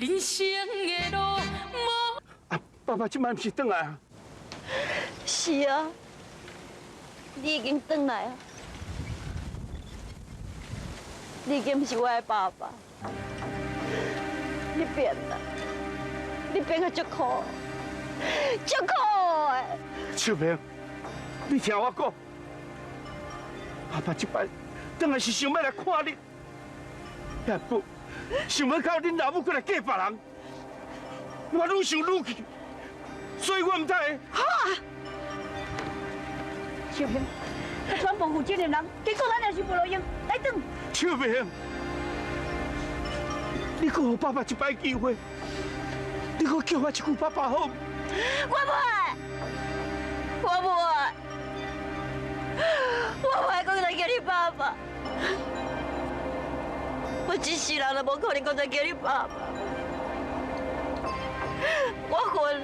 人生的路無。啊，爸爸這擺毋是轉來啊？是啊，你已經轉來啊，你已經毋是我的爸爸，你變啦，你變甲足苦，足苦的。秋萍，你聽我講，爸爸這擺轉來是想欲來看你，也不想欲靠恁老母過來嫁別人，我愈想愈氣，所以我毋知會。好啊，秋萍，我全部負責任人，結果咱也是無路用，來轉。秋萍，你閣予爸爸一擺機會，你閣叫我一句爸爸好？我無愛，我無愛，我無愛閣來叫你爸爸。我一世人都無可能閣再叫你爸爸。我恨你，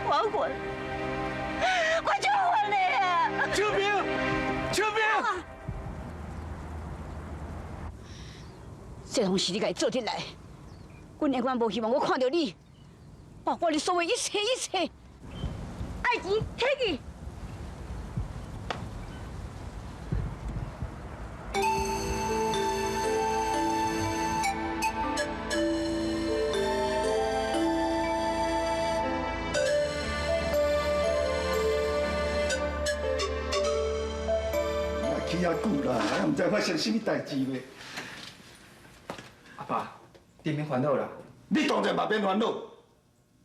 我恨，我就恨你啊！秋萍，秋萍，這攏是你家己做得來，阮永遠無希望我看著你，包括你所有一切一切，愛錢提去。起遐久啦，还毋知發生啥物代誌袂？阿爸，你免煩惱啦。你當然嘛免煩惱，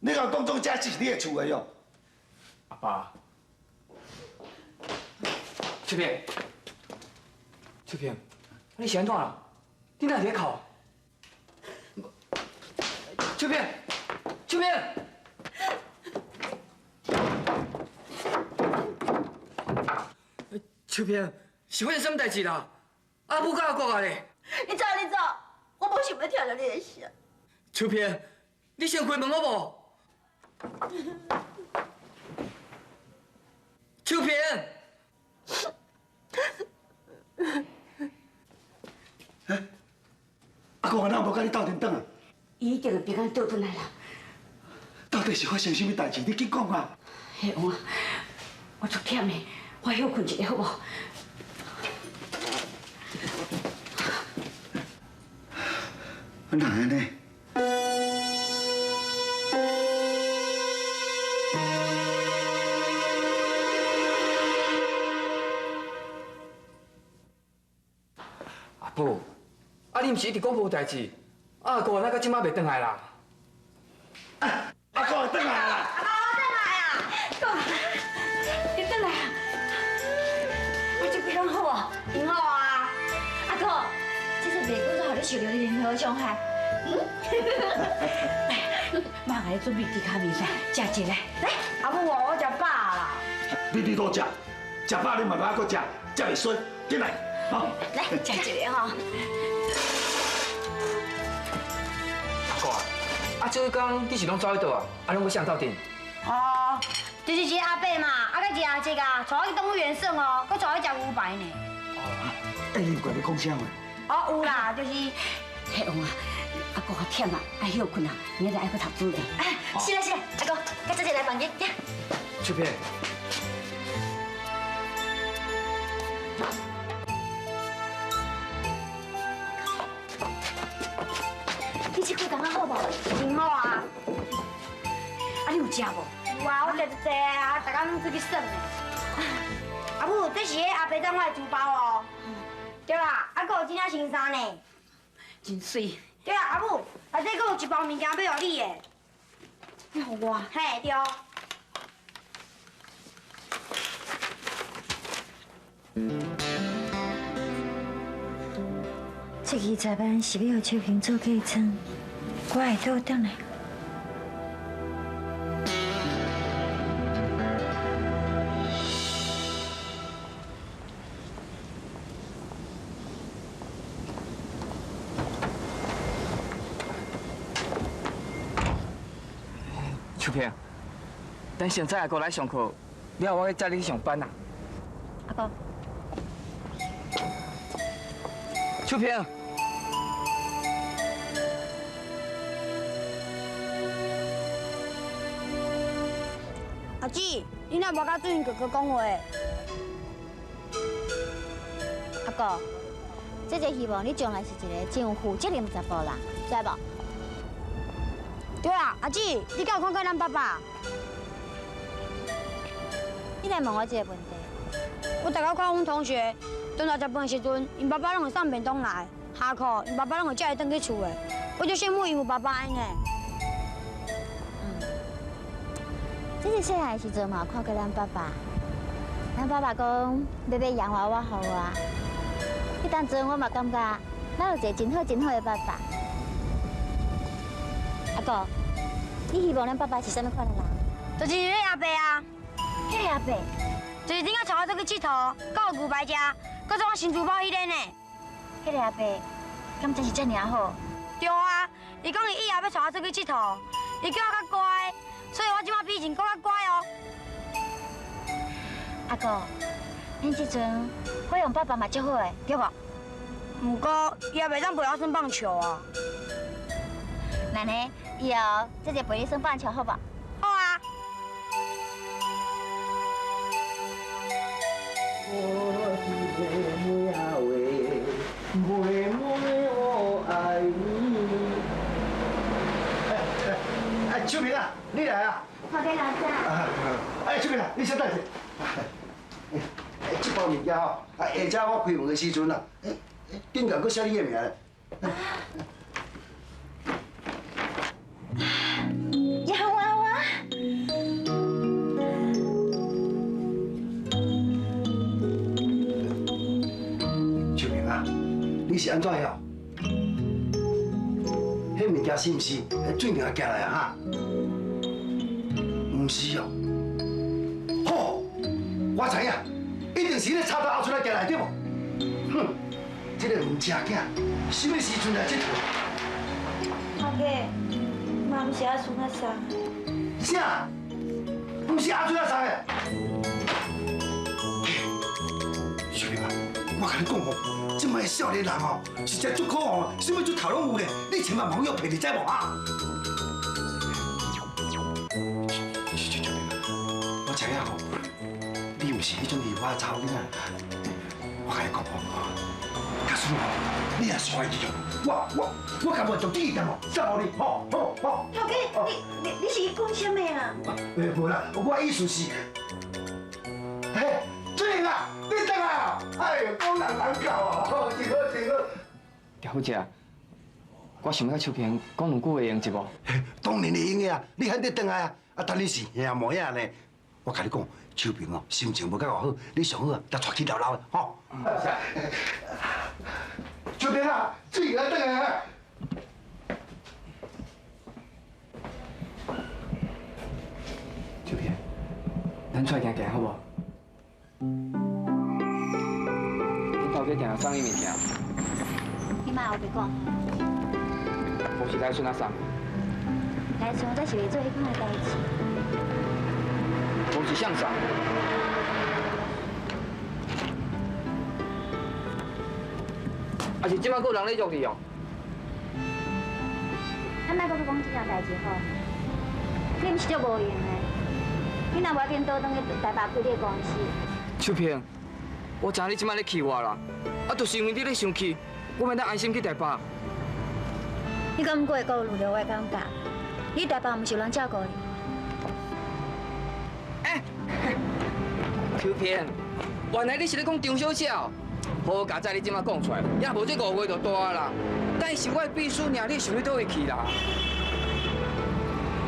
你若當作這是你的厝的喲。阿爸，秋萍，秋萍，你是按怎啦？你哪佇咧哭？秋萍，秋萍。秋萍，是發生啥物代誌啦？阿母佮阿國啊咧？你走，你走，我無想欲聽著你的聲。秋萍，你先開門好無？秋萍，阿公啊，哪無佮你鬥陣轉啊？伊已經平安倒轉來啦。到底是發生啥物代誌？你緊講啊！彼王啊，我足忝的，我歇睏一下好無？哪會按呢？阿母，啊你毋是一直講無代誌，阿哥哪到這馬袂轉來啦？阿哥轉來啦！阿哥轉來啊！哥，你轉來啊！我這幾工好啊？真好啊！阿哥，這次袂過都予你受著你任何傷害。來，媽共你準備豬跤麵線，食一下。來，阿母，我食飽啦。你多食，食飽你嘛愛閣食，才袂衰。進來，好。來，食一個吼。阿哥啊，啊這幾工你是攏走去佗啊？啊，攏閣啥人鬥陣？哦，就是一個阿伯嘛，啊，佮一個阿叔啊，帶我去動物園耍哦，閣帶我去食牛排呢。哦，欸，你有共你講啥無？哦，有啦，就是。彼王啊，阿哥較忝啊，愛歇睏啊，明仔載愛閣讀書咧。是啦是啦，阿哥，佮姐姐來房間，行。秋萍。你這久感覺好無？真好啊！啊，你有食無？有啊，我食一濟啊，逐工攏出去耍呢。阿母，這是彼阿伯送我的珠寶哦。對啦，啊，閣有這領新衫呢。真媠。對啊，阿母，內底閣有一包物件欲予你的。你予我？嘿，對。這20萬是欲予秋萍做嫁妝，我會倒轉來。秋萍，等先载阿哥來上課，了後我去載你去上班啦。阿哥，秋萍，阿姊，你哪無佮俊哥哥講話？阿哥，姐姐希望你將來是一个真有負責任的查埔人，知無？對啊，阿姊，你敢有看過咱爸爸？你來問我這個問題。我逐工看阮同學，轉來食飯的時陣，𪜶爸爸攏會送便當來；下課，𪜶爸爸攏會載伊轉去厝的。我就羨慕𪜶有爸爸呢。嗯，這是細漢的時陣嘛，有看過咱爸爸。咱爸爸講欲買洋娃娃予我，彼當陣我嘛感覺，咱有一個真好真好的爸爸。阿哥，你希望咱爸爸是啥物款的人？就是你阿伯啊。彼个阿伯？就是顶下帶我出去𨑨迌，閣有牛排食，閣送我新珠寶彼个呢。彼个阿伯，敢真是遮爾好？對啊，伊講伊以後欲帶我出去𨑨迌，伊叫我較乖，所以我這擺比以前閣較乖哦。阿哥，恁這陣好用爸爸嘛足好的，對無？毋過伊也袂當陪我耍棒球啊。那呢，以後姐姐陪你耍棒球好無？好啊。我的妹妹啊喂，妹妹我愛你。哎，秋萍啊，你來啊！好嘅，老師。哎，秋萍啊，你先等下。哎，這包物件吼，啊，下晝我開門的時陣啊，哎，頂懸閣寫你的名咧。洋娃娃。秋萍啊，你是按怎样？彼物件是毋是水平寄來啊？哈？毋是哦。好，我知影，一定是彼插頭後出來寄來對無？哼，這個毋食囝，什麼時陣來這套？阿哥，嘛毋是阿孫仔送。啥？毋是阿孫仔送的？小平啊，我共你講哦，這擺少年人哦，實在足可惡，啥物出頭攏有咧，你千萬莫予騙，你知無啊？小平啊，我知影吼，你毋是彼種二花查某囡仔，我共你講哦，假使哦，你若煞去哦，我甘願做第一點哦，送予你，吼好好。頭家，你是講啥物啊？欸，無啦，我意思是，嘿，俊英啊，你轉來啊！哎呦，講人難教哦，真好真好。小姐，我想欲佮秋萍講兩句話會用一無？當然會用的啊！你還得轉來啊？啊，等你是兄妹仔呢。我共你講，秋萍哦，心情無較偌好，你上好啊，就帶去聊聊吼。秋萍啊，俊英啊，轉來啊！秋萍，咱出來行行好無？恁頭家定定送你物件。你莫烏白講。無是來孫仔送。來孫才是袂做彼款的代誌。無是誰送？啊是這擺閣有人咧約你哦？咱莫閣閣講這件代誌好。你毋是足無閒的，你若無要緊倒轉去台北開你的公司。秋萍，我知影你這擺咧氣我啦，啊，就是因為你咧生氣，我袂當安心去台北。你敢毋過會顧慮著我的感覺？你台北毋是有人照顧你？欸，秋萍，原來你是咧講張小姐哦。好佳哉，你這擺講出來，也無這誤會就大啦。但是我的秘書爾，你想欲佗位去啦？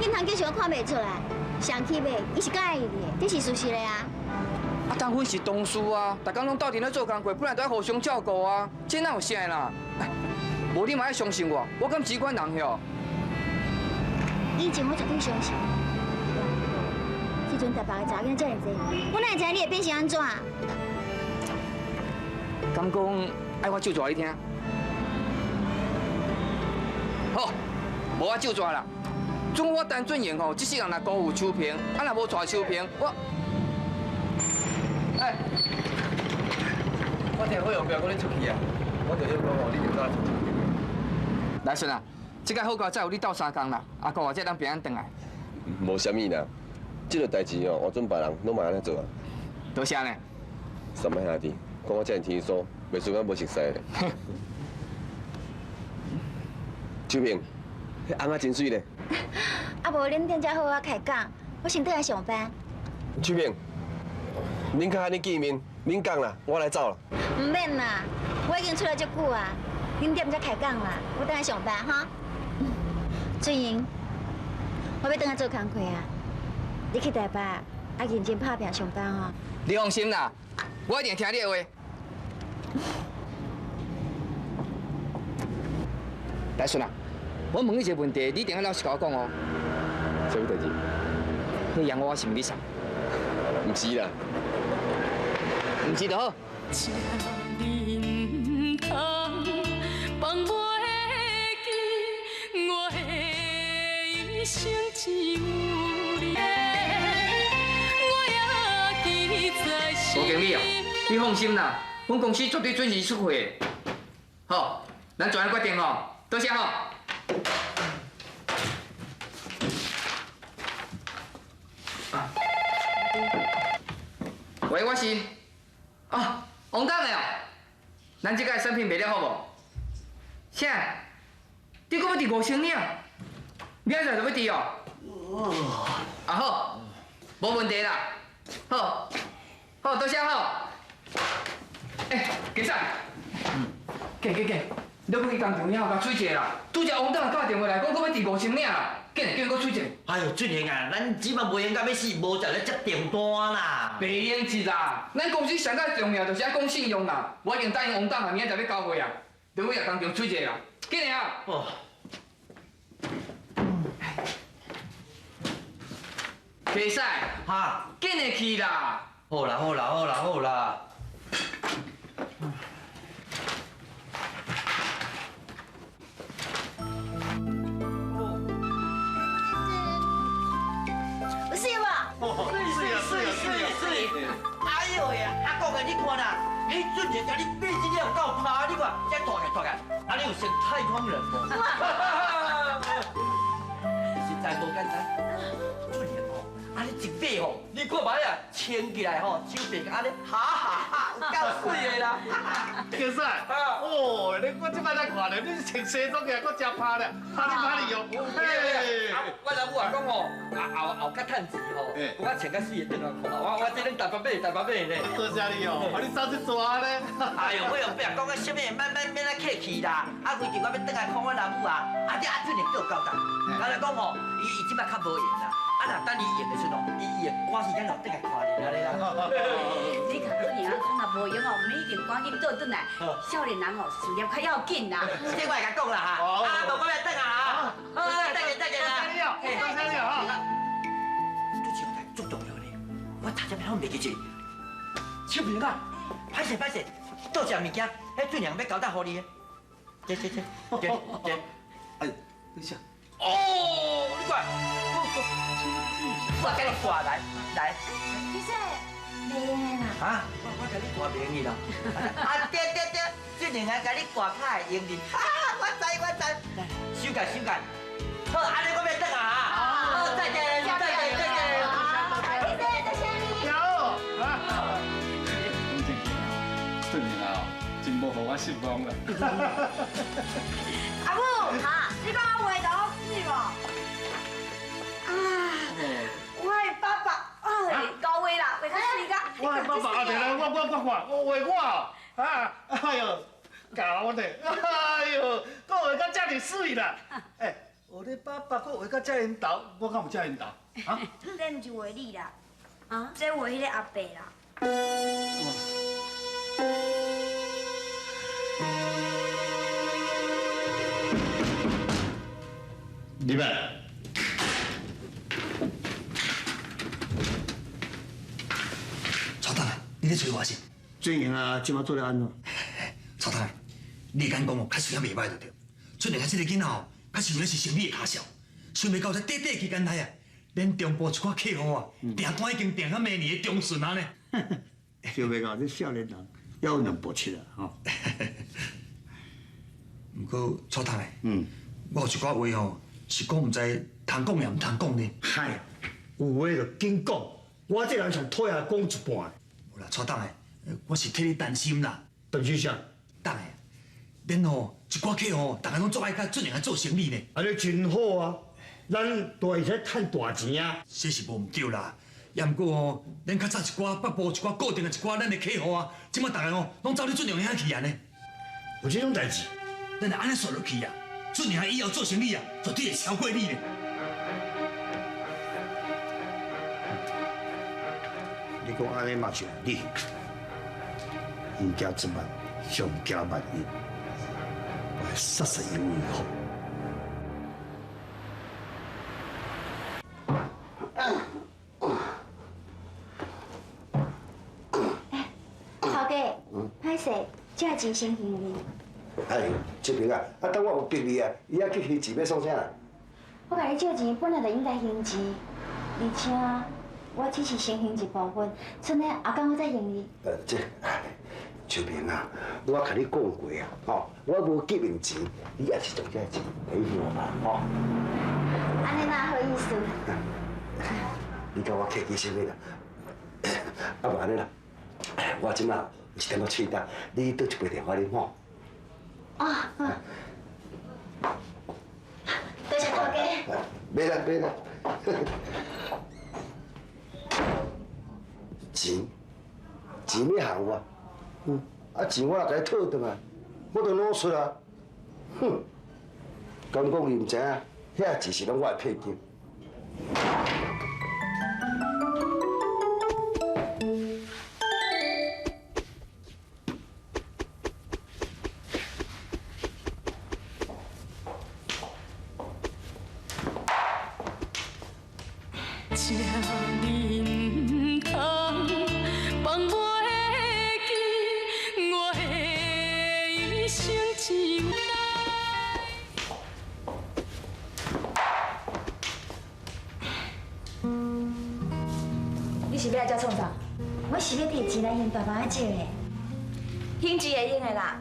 你毋通叫想我看袂出來，上起碼伊是佮意你的，這是事實的啊。啊，但阮是同事啊，逐工攏鬥陣咧做工課，本來就愛互相照顧啊，這哪有啥的啦？無你嘛愛相信我，我敢這款人喲。以前我絕對相信，這陣台北的查某囡仔遮爾濟，我哪會知你會變成按怎？敢講愛我咒詛你聽？好，無我咒詛啦。准我陳俊賢吼，這世人若辜負秋萍，啊若無娶秋萍，我，哎，我聽好友表講你出去啊，我就想講吼，你就早出去。來順啊，這個好佳哉有你鬥相共啦，阿哥或者咱平安轉來。無啥物啦，這个代誌哦，換準別人攏嘛按呢做啊。多謝呢。三位兄弟，講我遮爾天疏，袂輸講無熟似咧。秋萍，彼翁仔真媠咧。啊，無恁店才好好開講，我先轉來上班。秋萍，恁較按呢見面，恁講啦，我來走啦。毋免啦，我已經出來足久啊，恁店才開講啦，我轉來上班哈。俊英，我欲轉來做工課啊，你去台北，啊認真拍拚上班哦。你放心啦，我一定聽你的話。大順啊，我問你一個問題，你一定要老實共我講哦。啥物代誌？彼洋娃娃是毋是你送？毋是啦，毋是就好。吴经理哦，你放心啦，阮公司絕對準時出貨。好，咱做按決定哦，多謝吼。喂，我是啊，王董的哦，咱這個產品賣了好無？啥？你閣欲貯5000領？明仔載就欲貯哦。啊好，無問題啦。好，好，多謝吼。欸，繼續，過過過，你欲去工廠遐共催一下啦。拄才王董打電話來講，閣欲貯5000領啦。緊來叫伊閣催一下。哎喲，俊賢啊，咱這擺袂閒到欲死，無就咧接訂單啦。袂用接啦，咱公司上較重要就是愛講信用啦。我已經答應王董啊，明仔載欲交貨啊。你欲去工廠催一下啦，緊來啊！哦。袂使，哈，緊來去啦！好啦好啦好啦好啦。有水無？水水水水。哎呦呀，阿公啊，你看啦，彼俊賢共你買這了夠拍，你看這大個大個，啊你有像太空人無？實在無簡單。俊賢吼，啊你一買吼，你看覓啊，穿起來吼，手臂按呢，哈哈哈，有夠媠的啦。傑仔，哦，你我這擺來看咧，你穿西裝起來閣真拍咧，拍你拍你哦。嘿，我老母也講吼，後後較趁錢吼，我穿較媠的轉來看，我這攏台北買，台北買的。多謝你哦，啊你走這逝咧。哎呦，我用爸講個啥物，免免免來客氣啦。啊，規定我欲轉來看我老母啊，啊這阿俊賢閣有交代，咱來講吼，伊這擺較無閒啦。啊，若等伊閒的時陣哦，伊會趕時間就轉來看你按呢啦。你共俊賢啊講若無閒哦，毋一定趕緊倒轉來。少年人哦，事業較要緊啦。這我會共講啦哈。啊，無我欲轉啊哈。好，再見再見啦。多謝你哦，多謝你哦。這一項代足重要呢，我差點攏袂記住。小平啊，歹勢歹勢，倒一項物件，彼俊賢欲交代予你的。這這這，這這。哎，等下。哦，你看，我共你掛來來。其實袂用的啦。啊？我共你掛袂用啦。啊對對對，俊賢啊，共你掛較會用哩。哈，我知我知。來，修改修改。好，按呢我欲轉啊哈。好，再見再見再見。多謝多謝你。好。啊。講正經啊，俊賢啊，真無予我失望啦。阿母，你講我畫得好媠無？啊，我的爸爸，哎，高畫啦，畫較媠甲。我的爸爸啊，來來，我看，我畫我啊，哎呦，搞的，哎呦，閣畫甲遮爾媠啦！哎，我的爸爸閣畫甲遮緣投，我敢有遮緣投？啊？這毋是畫你啦，啊，這畫彼个阿伯啦。入來。曹董啊，你咧揣我是？俊賢啊，這擺做得按怎？曹董，你敢講哦，確實也袂歹就對。俊賢啊，這个囡仔吼，確實咧是生你的跤數，想袂到這短短期間內啊，連中部一寡客戶啊，訂單已經訂到明年的中旬啊呢。想袂到這少年人猶有2步7啊，吼。毋過曹董，我有一寡話吼，是講毋知通講也毋通講呢。嗨，有话就紧讲，我这人上讨厌讲一半。无啦，蔡董的，我是替你担心啦。担心啥？董的，恁吼一寡客户，逐个拢足爱佮俊荣来做生意呢。按呢真好啊，咱都会使趁大钱啊。这是无毋对啦，也毋过吼，咱较早一寡北部一寡固定的一寡咱的客户啊，这马逐个吼拢走你俊荣遐去啊呢。有这种代志？咱若按呢煞落去啊，俊荣以后做生意啊，绝对会超过你呢。你讲按呢嘛是有理，毋惊一万，上惊万一，我会杀死伊为好。头家，歹势，这钱先还你。哎，这边啊，啊，等我有逼你啊，伊还去还钱欲创啥？我共你借钱本来就应该还钱，而且我只是先还一部分，剩的后工我再还你。这，秋萍啊，我共你讲过啊，吼，我无急用钱，你也是将这钱给我吧，吼。按呢哪好意思？你共我客气啥物啦？啊，无按呢啦，我这马有一点仔喙焦，你倒一杯茶予我啉吼。哦，好。多谢头家。免啦，免啦。钱，钱欲还我？啊钱我若共你讨转来，我就攞出啊。哼，敢讲伊毋知影，遐钱是拢我的聘金。你是欲来遮创啥？我是欲提钱来还爸爸借的。还钱会用的啦。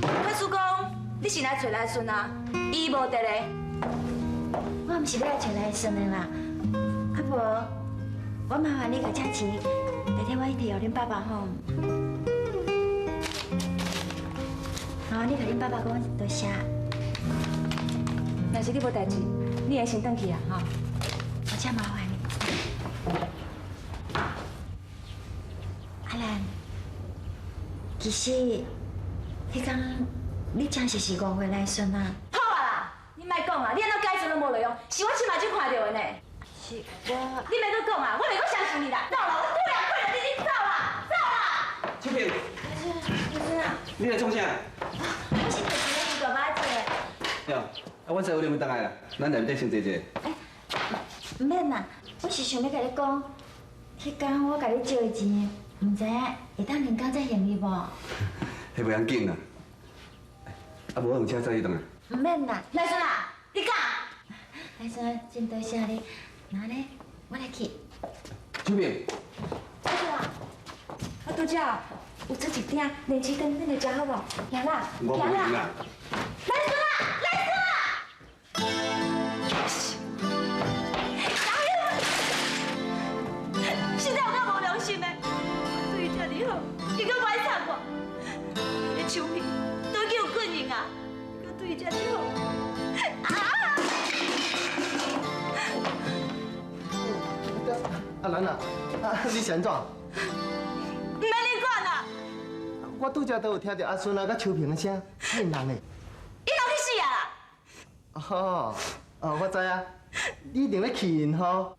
假使讲你是来揣来孙啊，伊无伫咧。我毋是欲来揣来孙的啦。啊无，我麻烦你共这钱代替我去提予恁爸爸吼。麻烦你共恁爸爸讲多谢。若是你无代志，你会先转去啊，吼。我这麻烦你。阿兰，其实，彼工你真实是误会来孙啊。好啊啦，你莫讲啊，你按怎解释拢无路用，是我亲目睭看著的呢。是我。你袂阁讲啊，我袂阁相信你啦。走啦，我讨厌看著你，你走啦，走啦。秋萍，来孙啊，你来创啥？我是提钱来还爸爸借。哟，啊，阮师傅你们转来啦，咱内底先坐坐。毋免啦，我是想欲共你讲，彼工我共你借的钱，毋知影会当另工再还你无？彼袂要紧啦。啊，无我用车载你转来。毋免啦，来孙啊，你敢？来孙，真多谢你。那呢，我来去。秋萍。来孙啊，我拄才有煮一鼎莲子汤，恁来食好无？行啦，我无闲啦。来孙啊，来孙啊！实在有够无良心的，对伊遮尔好，伊阁歪插我。彼个秋萍都叫棍用啊，阁对伊遮尔好。啊！阿兰啊，啊你是按怎？毋免你管啦。我拄才都有听著阿孙啊佮秋萍的声，彼𪜶人呢？𪜶去死啊啦！哦，哦，我知啊，你一定咧气𪜶吼。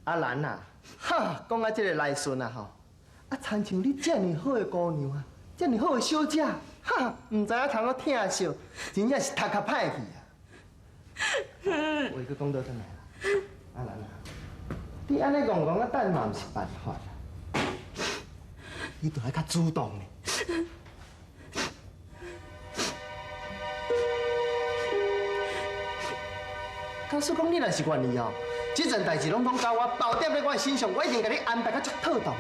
阿兰啊，哈，讲到这个来孙啊吼，啊，亲像你遮尔好的姑娘啊，遮尔好的小姐，哈，毋知影通阁疼惜，真正是头壳歹去啊！话阁讲倒转来啦，阿兰啊，你按呢戆戆啊等嘛毋是办法啦，你著爱较主动呢。假使讲你若是愿意哦，这件代志拢拢交我，包点在我身上，我一定共你安排甲足妥当的。